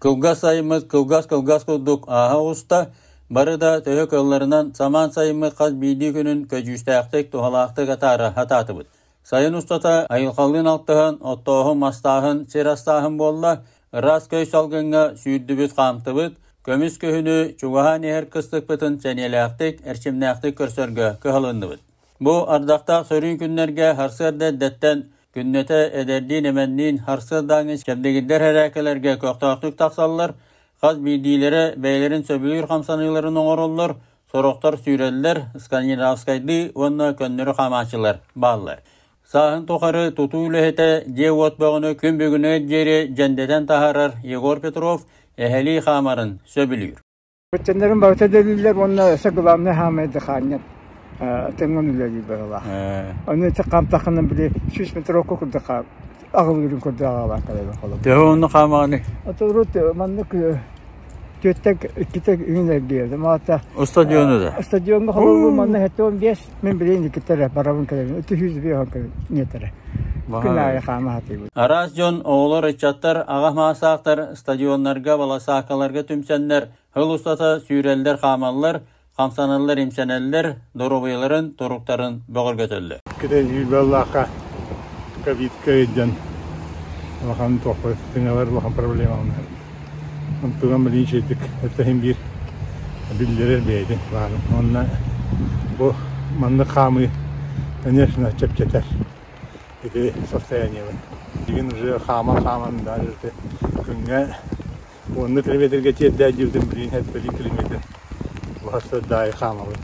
Кылгас сайыммыт кылгас-кылгас курдук ааһа оҕуста, бары да төһө кыалларынан самаан сайыммыт хас биирдии күнүн көдьүүстээхтик, туһалаахтык атаара сатаатыбыт. Сайын устата айылҕалыын алтыһан, оттооһун, мастааһын, сир астааһын буолла, ыраас көй салгыҥҥа сүүрдүбүт-хаамтыбыт, көмүс күһүнү чугаһаан иһэр кыстыкпытын сэниэлээхтик, эрчимнээхтик көрсөргө кыһалынныбыт. Бу ардахтаах сөрүүн күннэргэ сарсыарда эрдэттэн күннэтэ эдэрдиин-эмэнниин сарсыардааҥҥы чэбдигирдэр эрээкэлэргэ көхтөөхтүк тахсаллар, хас биирдиилэрэ бэйэлэрин сөбүлүүр хамсаныыларын оҥороллор, сорохтор сүүрэллэр, скандинавскайдыы уонна көннөрү хаамааччылар бааллар. Сааһын тухары тутуу үлэһитэ дьиэ-уот бөҕөнү күн бүгүнүгэр диэри дьэндэтэн таһаарар Егор Петров эһэлии хаамарын сөбүлүүр. Быччаннарым барыта үлэлииллэр уонна өссө главное хаамай дыхаанньан тыҥан үлэлиир быһыылаах. Ону ити хаамтаххына били 100 метровка курдук аҕылыырын курдук аҕалаан кэлэбин холобур. Төһө онно хаамаҕыный? Оторут маннык түөттэн иккитэ үһүн эргийэрдим. Аата Стадиону да? Стадиоҥҥа холобур манна 75 мин билигин иккитэ эрэ барабын кэлэбин. Үтү 105 метрэ. Күн аайы хаама сатыыбын. Араас дьон, оҕолор, ыччаттар, аҕа маасаахтар стадионнарга, баласаакаларга түмсэннэр сыл устата сүүрэллэр-хаамаллар, хамсаналлар-имсэнэллэр, доруобуйаларын, туруктарын бөҕөргөтөллөр. Китэ юбилаахха ковидка ыйдьан улахан туохпут тыҥалар улахан проблемалар. Онтуган билин үчүгэйдик эттэһин биир биллэрэр бэйэтин баарын. Уонна бу маннык хаамыы, конечно, чэпчэтэр ити состояниебын. Билигин уже хааман-хааман даже ити күҥҥэ уонна километрга тиэрдээ диэбитим билигин элбэлии километр уһас хаамабын.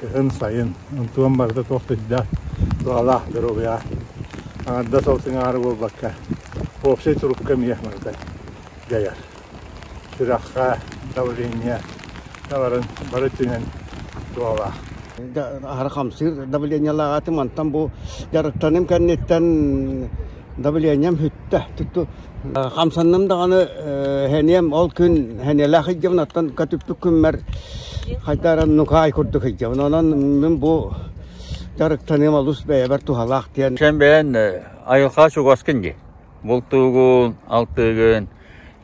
Кыһын, сайын онтуон барыта туох да туһалаах доруобуйаҕа аҥардас ол тыҥаары буолбакка уопсай турукка эмиэ барыта дьайар. Сүрэххэ давление барын бары өттүнэн туһалаах. Аһара хамсыыр давлениелаах этим, онтон бу дьарыктаным кэнниттэн давлением бүттэ. Тутту хамсанным даҕаны хэниэм ол күн хэниэлээх ыйдьабын, оттон көтүппүт күммэр хайдара нукаай курдук ыйдьабын. Онон мин бу дьарыктаныым олус бэйэбэр туһалаах диэн. Сен бэйэн айылҕа чугаскын дии. Бултуугун, алтыыгын,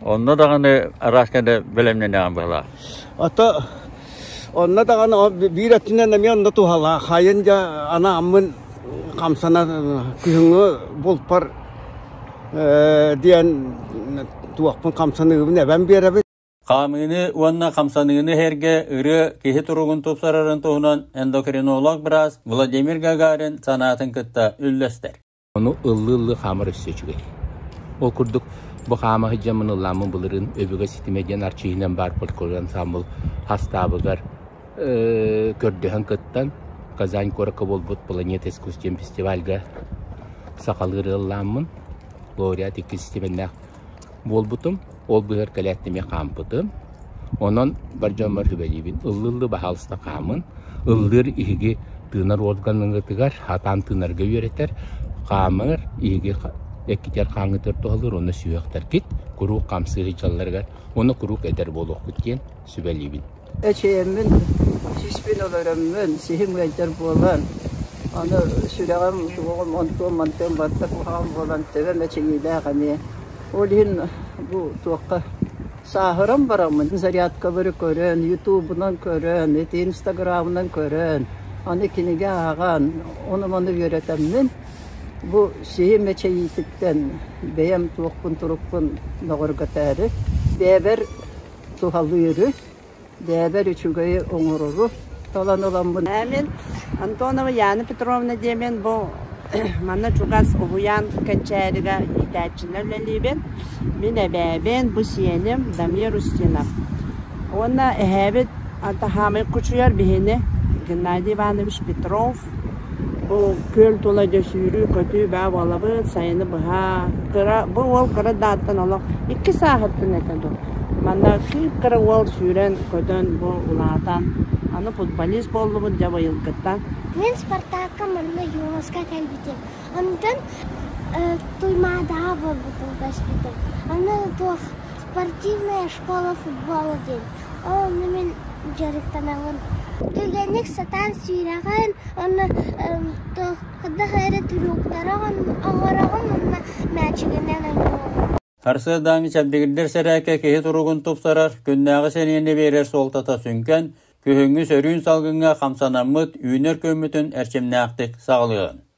онно даҕаны араас кэнэ бэлэмнэнэҕин быһалаах. Ото онно даҕаны биир өттүнэн эмиэ онно туһалаах. Хайын дьэ анааммын хамсана күһүҥҥү булпар диэн туохпун хамсаныыбын эбэн биэрэбин. Хаамыыны уонна хамсаныыны иһэргэ ырыа киһи туругун тупсарарын туһунан эндокринолог быраас Владимир Гагарин санаатын кытта үллэстэр. Ону ыллыы-ыллыы хаамар өссө үчүгэй. Ол курдук бу хаама сылдьаммын ыллааммын былырыын Өбүгэ ситимэ диэн Арчы иһинэн баар фольклор ансаамбыл хастаабыгар көрдөһөн кыттан Казань куоракка буолбут Планета искусств диэн фестивальга сахалыы ырыа ыллааммын лауреат иккис степеннээх буолбутум. Ол быыһыгар кэлээт эмиэ хаампытым. Онон бар дьоммор сүбэлиибин. Ыллыы-ыллыы баһаалыста хаамын. Ыллыыр иһиги тыынар уорганыгытыгар сатаан тыынарга үөрэтэр. Хаамар иһиги эккитигэр хааҥҥытыгар туһалыыр уонна сүһүөхтэргит куруук хамсыы сылдьалларыгар уонна куруук эдэр буолуоххут диэн сүбэлиибин. Эчэйэммин, сиспин олороммун, сиһим ыалдьар буолан, аны сүрэҕим, туоҕум, онтуом-мантыам барыта куһаҕан буолан төбөм эчэйиилээх эмиэ. Ол иһин бу туохха сааһыран бараммын зарядкалары көрөн, ютубунан көрөн, ити инстаграмынан көрөн, аны кинигэ ааҕан, ону-маны үөрэтэммин, бу сиһим эчэйиититтэн бэйэм туохпун турукпун бөҕөргөтөөрү, бэйэбэр туһалыыры, бэйэбэр үчүгэйи оҥорору талан ыламмын. Мин Антонова Яна Петровна диэмин бу манна чугас уһуйаан кэнчээригэ иитээччинэн үлэлиибин. Мин эбээбин, бу сиэним Дамир Устинов. Уонна эһээбит Атахаамай Кучуйар биһини Геннадий Иванович Петров Бу күөл тула дьэ сүүрүү-көтүү баа буолабыт, сайыны быһа. Кыра, бу уол кыра дааттан олох икки сааһыттан этэ дуу. Манна кыып-кыра уол сүүрэн-көтөн бу улаатан, аны футболист буоллубут дьэ быйылгыттан. Мин Спартакка манна Юноска кэлбитим. Онтон Туймаадаҕа буолбутум, көспүтүм. Аны туох спортивная школа футбола диэн. Ол онно мин дьарыктанабын. Түргэнник сатаан сүүрэҕин, уонна туох эрэ трюктары оҥороҕун уонна мээчигинэн оонньуугун. Сарсыардааҥҥы чэбдигирдэр сэрээккэ киһи туругун тупсарар, күннээҕи сэниэни биэрэр суолтата сүҥкэн, күһүҥҥү сөрүүн салгыҥҥа хамсанаммыт үүнэр күммүтүн эрчимнээхтик саҕалыаҕын.